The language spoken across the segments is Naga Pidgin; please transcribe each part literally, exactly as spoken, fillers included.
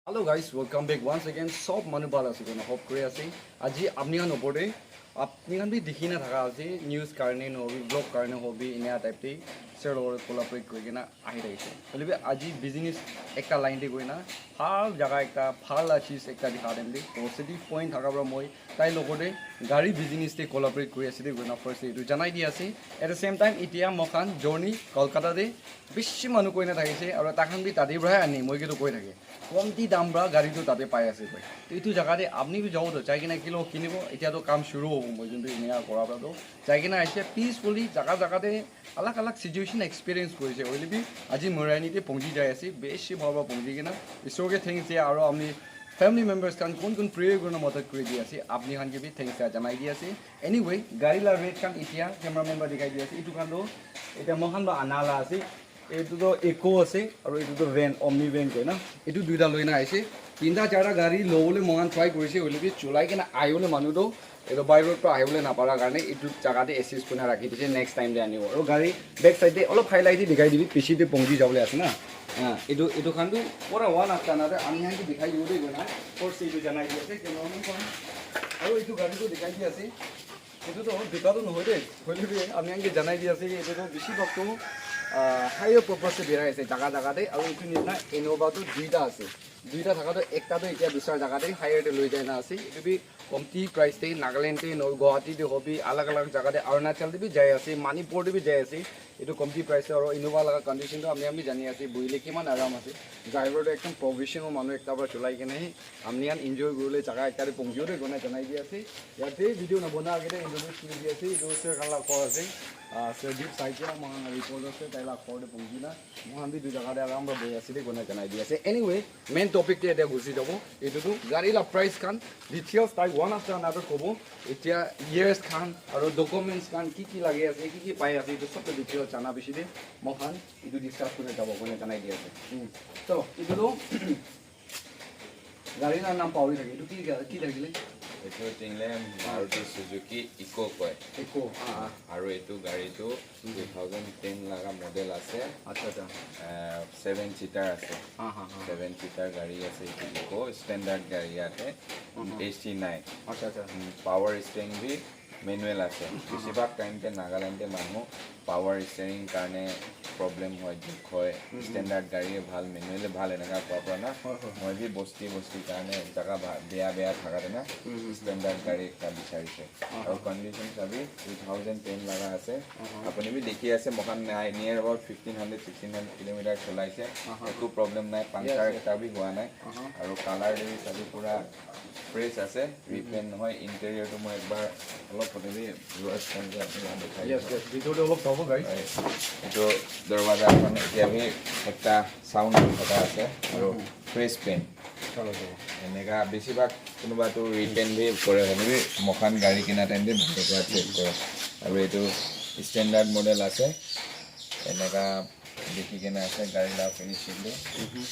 Hello guys, welcome back once again. Sob manu bhal ase koina hope kuri ase. Aji apni khan opor te apni khan bi dikhi na thaka ase, news karne no hobi, vlog karne hobi, inia type te sir logot collaborate kuri kena ahi thakise. Hoile bi aji business ekta line te koi na bhal jaga ekta, bhal la cheez ekta dikha dem de. Positive point thaka pra moi tai logot te gari business te collaborate kuri ase de koina first te etu janai di ase. At the same time, itia moikhan journey Kolkata te bishi manu koi na thakise, aru takhan bi tate pra ani, moi ke tu koi thake. Komti dam pra gari tu tate pai ase koi. To etu jaga te apni bi jabo to, jai kena kilo kinibo, itia to kam shuru hobo, moi juntu inia kora pra to. Jai kena aise peacefully, jaga jaga te alag alag situation experience korise. Hoile bi aji Moirani te pongji jai ase, bishi bhal pra pongji kena Isor ke thanks dia, aru ami family members khan kun kun prayer kurina madad kuri di ase, apni khan ke bi thanks dia janai di ase. Anyway, gari la rate khan itia cameraman pra dikhai di ase. Etu khan to itia moikhan pra ana la ase. Etu to Echo ase, aru etu to van, Omni van koi na. Etu duita loi na aise. Tinta charta gari lobole moikhan try korise, hoile bi cholai kena ahibole manu to etu by road pra ahibole napara karne etu jaga te assist kurina rakhi dise, next time te anibo. Aru gari back side te olop highlight te dikhai dibi, piche te pongji jabole ase na. Ah, etu, etu khan tu pura one after another ami khan ke dikhai dibo de koina first etu janai di ase, cameraman khan. Aru etu gari tu dikhai di ase. Etu tu bika tu nohoi de, hoile bi ami khan ke janai di ase, etu tu bishi bhag tu, ah, higher purpose te birai ase jaga jaga te. Aru etu nisna Innova tu duita ase, duita thaka tu ekta tu etia dusra jaga te higher te loi jai na ase. Etu bi komti price te Nagaland te, nohole Guwahati te hobi, alag alag jaga te, Arunachal te bi jai ase, Manipur te bi jai ase. Etu komti price te, aru Innova laga condition tu ami khan bi jani ase, buhile kiman aram ase. Driver tu ekdum professional manu ekta para cholai kena he ami khan enjoy kuribole jaga ekta te pongji de koina janai di ase. Yate video nabona agete introduce kuri di ase, etu sir khan la ghor ase. Ah, sir deep side te moi khan la reporter ase, tai la ghor te pongji na. Moi khan bi etu jaga te aram para bohi ase de koina janai di ase. Anyway, main topic te etia gusi jabo. Etu tu gari la price khan details tai one after another kobo. Etia years khan aru documents khan ki ki lagi ase, ki ki pai ase, etu sob details jana bishi de moi khan etu discuss kurina jabo koina janai di ase. Hmm. So, etu tu gari la naam pauri thake. Etu ki ga-, ki thakile? Etu tingle Maruti Suzuki Echo koi. Echo, ah, ah. Aru etu gari tu two thousand ten laga model ase. Acha, acha. Ah, seven seater ase. Ha, ha, ha. Seven seater gari ase etu Echo, standard gari ase. Mhm. H T nine. Acha, acha. Mm, power steering bi manual ase. Mhm. Besibhag time te Nagaland te manu power steering karne problem hoi, dukh hoi, Mhm. standard gari bhal, manual bhal eneka koa pora na. Hoi, hoi. Moi bi bosti bosti karne jaga bha-, beya beya thaka de na, Mhm. standard gari ekta bicharise. Aha. Aru condition sabi two thousand ten laga ase. Aha. Apuni bi dikhi ase, moi khan nai, near about fifteen hundred, sixteen hundred kilometer cholaise. Aha. Eku problem nai, Yes, puncture yes. ekta bi hua nai. Aha. Aru color te bi sabi pura fresh ase, Mhm. repaint nohoi. Interior tu moi ekbar olop hote bi viewers khan ke apni khan dekhai Yes, dibo. Yes. Bhitor te olop sabo, guys. Hoi. Etu dorwaja khan etia bi ekta sound thaka ase. Aru Mhm. fresh paint. Chalo, chalo. Eneka besibhag kunuba tu repaint bi kore hoile bi moi khan gari kina time te bhal para check kore. Aru etu standard model ase. Eneka dikhi kena ase gari la finishing tu. Mhm.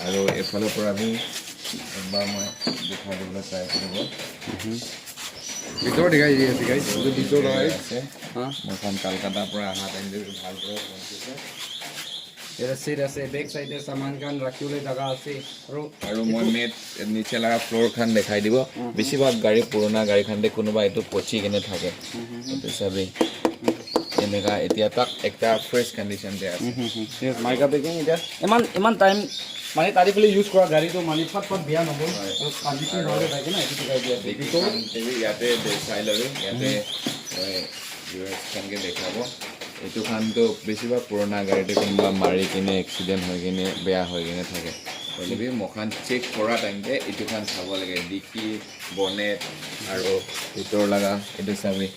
Aru efale para bi ekbar moi dikhai dibole try kuribo. Mhm. Bhitor dikhai di ase, guys. Etu bhitor laga ase. Ha? Moi khan Kolkata para aha time te bi bhal para pahunchise. Yate seat ase, back side te saman khan rakhi bole jaga ase. Aru Aru moi etu mat niche laga floor khan dekhai dibo. Mhm. Besibhag gari, purana gari khan te kunuba etu pochi kene thake. Mhm. Etu sabi. Eneka etia tak ekta fresh condition te ase. Mhm, mhm. Yes, my God, again, etia iman, iman time mane tari phale use kora gari tu mane phat phat beya nohoi. Hoi. Aru condition Aru bhal thake na, etu dikhai di ase. Dikhi Bhitor khan te bi yate de sai lori, yate, Mhm. eh, viewers khan ke dekhabo. Etu khan tu besibhag purana gari te kunuba mari kene accident hoi kene beya hoi kene thake. Hoile bi moi khan check kora time te etu khan sabo lage, dikhi, bonnet aru bhitor laga etu sabi.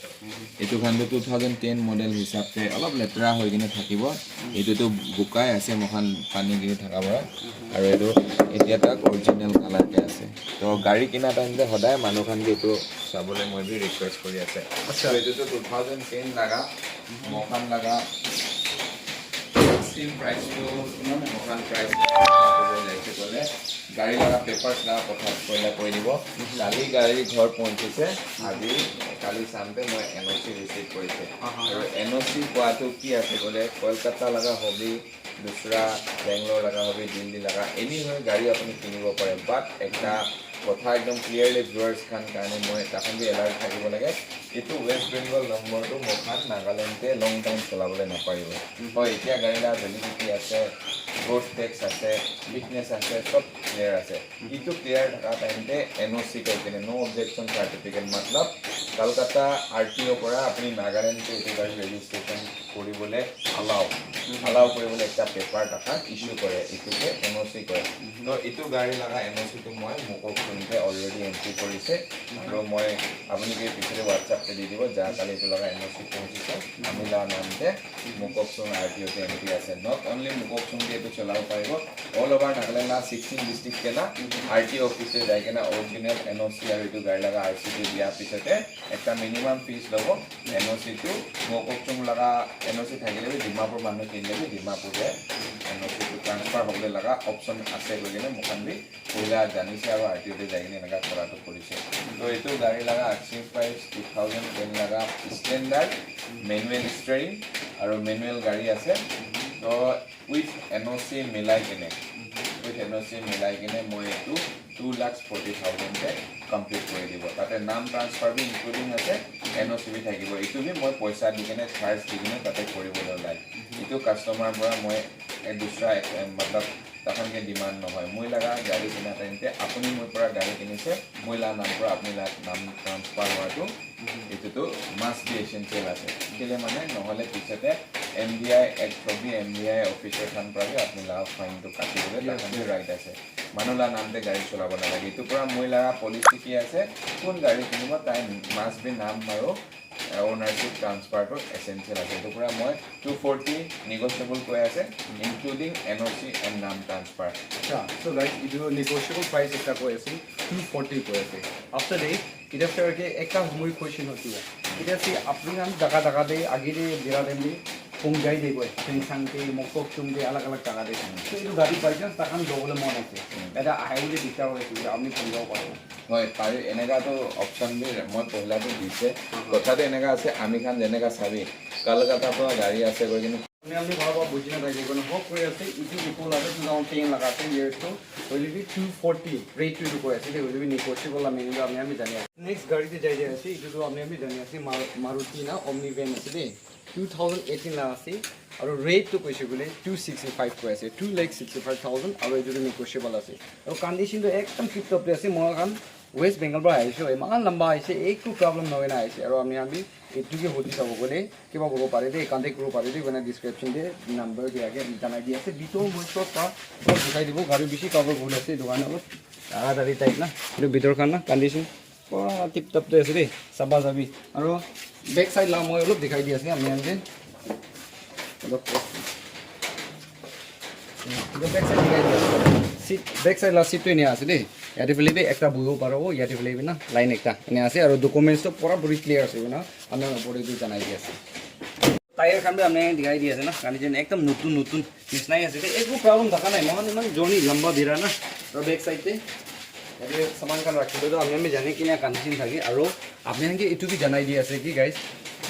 Etu khan tu two thousand ten model hisab te olop letera hoi kene thakibo. Etu tu bukai ase moi khan pani giri thaka para. Aru etu etia tak original color te ase. To gari kina time te hodai manu khan ke etu sabole moi bi request kuri ase. Acha. To etu tu two thousand ten laga, moi khan laga same price tu, moi khan price tu, gari laga papers laga kotha koile koi dibo. Kali gari ghor pahunchise, aji kali sante moi N O C receive korise. Aha. Aru N O C koa tu ki ase koile, Kolkata laga hobi, dusra, Bangalore laga hobi, Delhi laga, any hoy gari apuni kinibo pare. But ekta kotha ekdom clearly viewers khan karne moi takhan bi alert thakibo lage. Etu West Bengal number tu mokhan Nagaland te long time cholabole naparibo. Hoi, etia gari la validity ase, road tax ase, fitness ase, sob clear ase. Etu clear thaka time te N O C koi kene, no objection certificate, matlab Kolkata R T O para apni Nagaland te etu gari registration koribole allow, allow koribole ekta paper thaka issue kore, etu ke N O C kore. To etu gari laga N O C tu moi Mokokchung te already entry korise, aru moi apuni ke pichete WhatsApp te di dibo, ja kali etu laga N O C pohonchise, ami la naam te Mokokchung R T O te entry ase. Not only Mokokchung te etu cholabo paribo, all over Nagaland la sixteen district ke na R T O office te jai kena original N O C aru etu gari laga R C tu dia pichete ekta minimum fees lobo. N O C tu Mokokchung laga N O C thakile bi Dimapur manu kinile bi Dimapur te N O C tu transfer hobole laga option ase koi kena mokhan bi poila janise aru R T O te jai kena eneka kora tu korise. To etu gari laga asking price two thousand ten laga standard manual steering aru manual gari ase. To with N O C milai kene, with N O C milai kene moi etu two lakh forty thousand te complete kori dibo. Tate naam transfer bi including ase, N O C bi thakibo. Etu bi moi poisa di kene, charge di kene tate koribole olai. Etu customer para moi ek dusra ek, em, matlab, takhan ke demand nohoi. Moi laga gari kina time te apuni moi para gari kinise, moi la naam para apuni la naam transfer hua tu, etu tu must be essential ase. Kile mane nohole pichete M D I Act hobi, M D I officer khan para bi apuni la fine tu kati bole takhan bi right ase. Manu la naam te gari cholabo nalage. Etu para moi laga policy ki ase, kun gari kinibo tai must be naam aru ownership transfer tu essential ase. Etu para moi two forty negotiable koi ase, including N O C and naam transfer. Acha, so guys, etu negotiable price ekta koi ase, two forty koi ase. After that, etia sir ke ekta moi question hoise. Etia se apni khan jaga jaga te age te bera time te phone jai de koi, Tuensang te, Mokokchung te, alag alag jaga te. So etu gari by chance takhan lobole mon ase, eta ahibole diktar hoi ase, apni phone jabo paribo. Hoi, pari, eneka tu option bi moi pohila tu dise. Kotha tu eneka ase, ami khan jeneka sabi, Kolkata para gari ase koi kene. Apni, apni bhal para buji na thaki kena hok koi ase, etu eku laga two thousand ten laga ase, years tu hoile bi two forty rate tu etu koi ase, hoile bi negotiable la menu tu apni, apni jani ase. Next gari te jai jai ase, etu tu apni, apni jani ase, Mar-, Maruti na Omni van ase de, two thousand eighteen la ase, aru rate tu koise koile two sixty five koi ase, two lakh sixty five thousand, aru etu tu negotiable ase. Aru condition tu ekdam tip top te ase. Moi khan West Bengal para ahise, eman lamba ahise, eku problem nohoi na ahise. Aru apni khan bi etu ke hudi sabo koile kiba kobo pare de, contact koribo pare de, koina description te number dia ke janai di ase. Bitor moi sob ka olop dikhai dibo, gari bishi cover kori ase etu karne olop taratari type na. Etu bitor khan na condition pura tip top te ase de, saba sabi. Aru back side la moi olop dikhai di ase apni khan ke. Olop. Etu back side dikhai di ase. Seat, back side la seat tu enia ase de. Yate phale bi ekta buhibo paribo, yate phale bi na line ekta enia ase, aru documents tu pura puri clear ase koina apni khan opor te etu janai di ase. Tyre khan bi apni khan dikhai di ase na, condition ekdam notun notun nisna hi ase de, ekdam problem thaka nai. Moi khan iman journey lamba bira na, aru back side te yate saman khan rakhi le tu apni khan bi jane kina condition thake, aru apni khan ke etu bi janai di ase ki guys,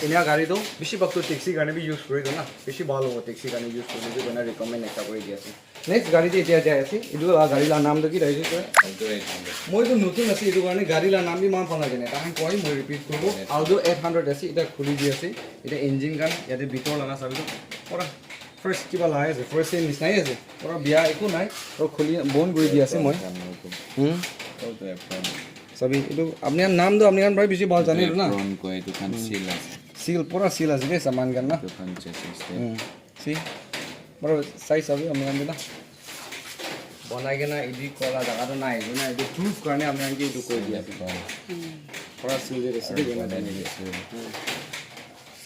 enia gari tu bishi bhag tu taxi karne bi use kore tu na, bishi bhal hobo taxi karne use kore tu, koina recommend ekta kori di ase. Next gari te etia jai ase, etu la gari la naam tu ki rakhise sir? Alto eight hundred. Moi tu notun ase, etu karne gari la naam bi iman bhal najane. Tahan koi, moi repeat koribo. Yes. Alto eight hundred ase, eta khuli di ase. Eta engine khan, yate bitor laga sabi tu pura fresh kiba lagai ase, fresh nisna hi ase. Pura bia eku nai. Aru khuli bon kori di ase moi. Apron khan etu. Hmm? Auto apron. Sabi, etu apni khan naam tu apni khan para bishi bhal jane etu na? Apron koi, etu khan seal ase. Seal, pura seal ase de saman khan na? Etu khan chassis te. Hmm. See? Bro, size abe ami khan de na. Bonai kena edit kora jaga to nai, etu na, etu proof karne ami khan ke etu koi di ase. Pura seal de ase de, kena bonai de ase. Hmm.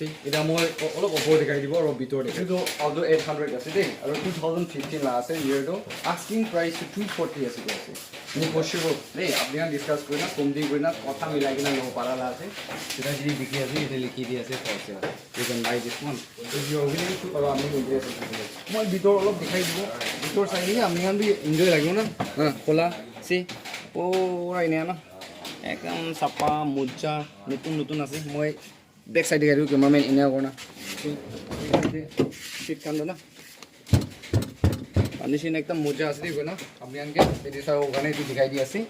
See, eta moi o-, olop opor dikhai dibo, aro bitor de. Etu Alto eight hundred ase de, aro two thousand fifteen la ase, year to asking price to two forty ase, de ase. Negotiable de, apni khan discuss kurina, kom di kurina, kotha milai kena lobo para la ase. Sida jodi dikhi ase, yate likhi di ase, for sale. You can buy this one. If you are willing to, aro apni interested ase. Moi bitor olop dikhai dibo. Bitor sai kena apni khan bi enjoy lagibo na. Ha, khola. See, pura enia na. Ekdam sapha, moja, notun notun ase. Moi back side dikhai dibo, cameraman enia kurina. See, seat khan tu na. Condition ekdam moja ase de koina apni khan ke ete sabo karne etu dikhai di ase.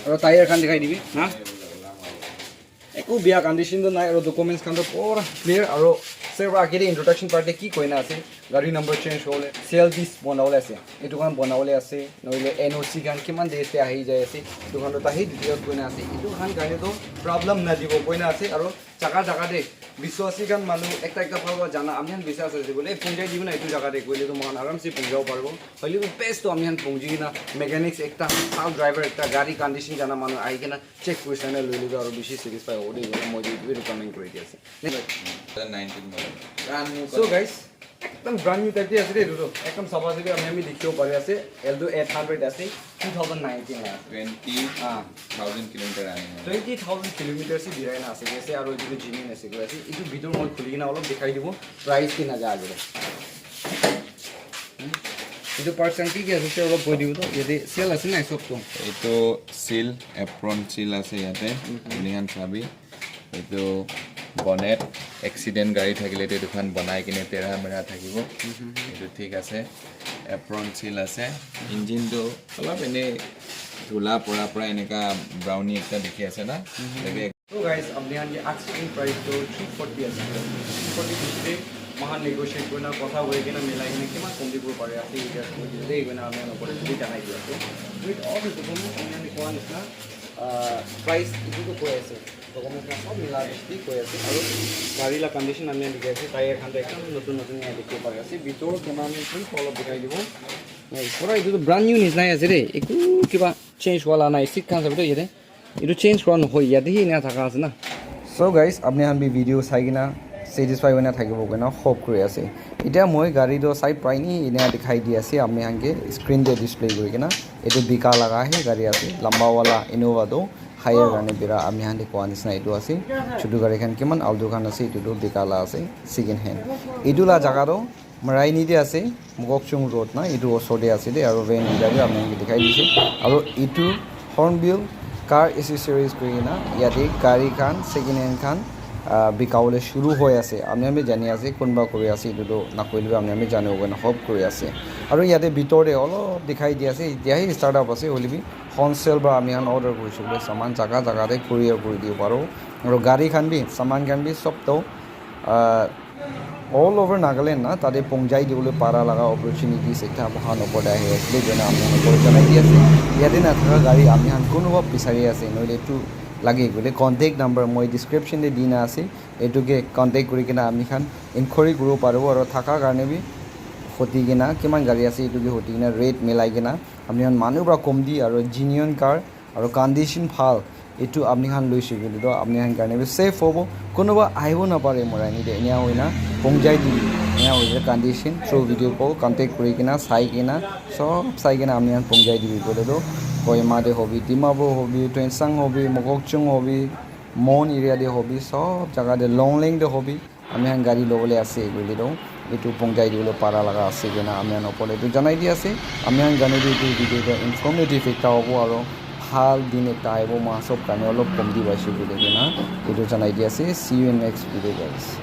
Aru tyre khan dikhai dibi na. Eku bia condition toh nai aru documents khan toh pura clear aru sir para agete introduction part te ki koina ase gari number change hole C L Ds bonabole ase etu khan bonabole ase nohole N O C khan kiman days te ahi jai ase etu khan toh tahi details koina ase etu khan karne toh problem nadibo koina ase aru jaga jaga te biswasi khan manu ekta ekta bhal para jana ami khan biswasi ase bole punjai dibo na etu jaga te koile toh moikhan aram se punjai paribo hoile bi best toh ami khan punji kena mechanics ekta bhal driver ekta gari condition jana manu ahi kena check kuri sai na loile toh aru bishi satisfy hobo de koina moi etu recommend kuri di ase. nineteen model. Brand new So guys, ekdam brand new type de ase de etu toh ekdam safa ase de ami ami dikhibo pari ase Alto eight hundred ase two thousand nineteen la twenty ah thousand kilometer running. twenty thousand kilometers hi dirai na ase de ase aru etu toh genuine ase koi ase etu bhitor moi khuli kena olop dikhai dibo price ki naja agere etu parts khan ki ki ase olop koi dibo toh yate sale ase na sob toh Etu seal, apron seal ase yate. Enikhan sabi. Etu bonnet, accident gari thakile tu etu khan banai kene tera mera thakibo. Etu thik ase. Apron seal ase. Engine tu olop ene dhula pora pora eneka browny ekta dikhi ase na. Tate So guys, apni khan ke asking price toh three forty ase. Three forty bishi de moikhan negotiate kurina kotha hoi kena milai kena kiman kom de kuribo pare ase etia koi dile de koina ami khan opor de janai di ase. With all the documents ami khan koa nishina ah, price etu toh koi ase. Documents khan sob mila bishi de koi ase aru gari la condition ami khan dikhi ase tyre khan toh ekdam notun notun eneka dikhibo pari ase bhitor cameraman pura olop dikhai dibo. Pura etu toh brand new nishina ase de eku kiba change wala nai seat khan sabi toh yate. Etu change kura nohoi yate hi ena thaka ase na. So guys, apni khan bi video sai kena satisfy hoina thakibo koina hope kuri ase. Etia moi gari toh sai prai ni ena dikhai di ase apni khan ke screen te display kuri kena etu bika laga he gari ase lamba wala Innova toh hire karne bira apni khan ke koa nishina etu ase chutu gari khan kiman Alto khan ase etu toh bika la ase second hand etu la jaga toh Maraini te ase Mokokchung road na etu osor te ase de aru van duita bi apni khan ke dikhai dise aru etu Hornbill car accessories koi kena yate gari khan second hand khan ah, bika bole shuru hoi ase apni khan bi jani ase kunba kuri ase etu toh nakoile bi apni khan bi janibo koina hope kuri ase aru yate bhitor te olop dikhai di ase etia hi startup ase hoile bi wholesale para apni khan order kuri se koile saman jaga jaga te courier kuri dibo paribo aru gari khan bi saman khan bi sob toh ah, all over Nagaland na tate pongjai dibole para laga opportunities ekta moikhan opor te ahi ase koina apni khan opor te janai di ase yate na thaka gari apni khan kunuba bisari ase nohole etu lage koile contact number moi description te dina ase etu ke contact kuri kena apni khan inquiry kuribo paribo aru thaka karne bi hoti kena kiman gari ase etu ke hoti kena rate milai kena apni khan manu para kom di aru genuine car aru condition bhal etu apni khan loise koile toh apni khan karne bi safe hobo kunuba ahibo napare mora ni de enia hoina pongjai dibi enia hoile condition through video call contact kuri kena sai kena sob sai kena apni khan pongjai dibi koile toh Kohima te hobi Dimapur hobi Tuensang hobi Mokokchung hobi Mon area te hobi sob jaga te Longleng te hobi Ami khan gari lobole ase koile toh etu pongjai dibole para laga ase koina ami khan opor te etu janai di ase. Ami khan karne bi etu video toh informative ekta hobo aro bhal din ekta ahibo, moikhan sob karne olop komti paise koile koina etu janai di ase. See you in next video guys.